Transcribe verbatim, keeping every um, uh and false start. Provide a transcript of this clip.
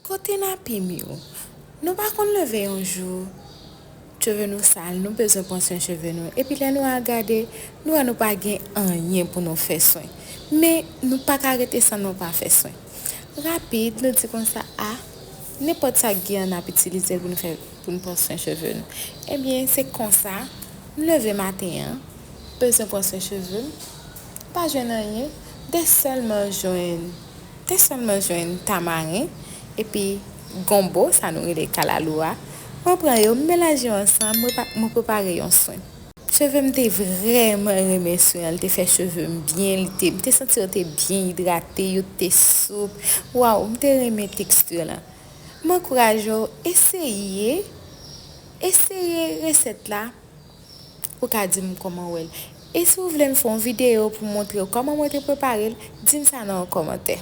Kote n ap yo? Nou pa konn leve yon jou, cheve nou sal, nou bezwen pran swen cheve nou. Epi lè nou al gade, nou wè nou pa gen anyen pou nou fè swen. Men nou pa ka rete san nou pa fè swen. Rapid, nou di konsa, a, nenpòt sa k gen an n ap itilize l pou nou fè, pou nou pran swen cheve nou. Ebyen, se konsa, m leve maten an, bezwen pran swen cheve m, pa jwenn anyen, m te sèlman jwenn, te sèlman jwenn tamaren, epi gonbo, sa nou rele kalalou a. Mwen pran yo, m melanje yo ansanm, mwen pa- mwen prepare yon swen. Cheve m te vrèman renmen swen an, li te fè cheve m byen, li te, m te santi yo te byen idrate, yo te soup. Waw, m te renmen teksti lan. M ankouraje w, eseye, eseye resèt la, ou ka di m kòman w wè l. E si w vle m fè yon videyo pou montre w kòman mwen te prepare l, di m sa nan yon kòmantè.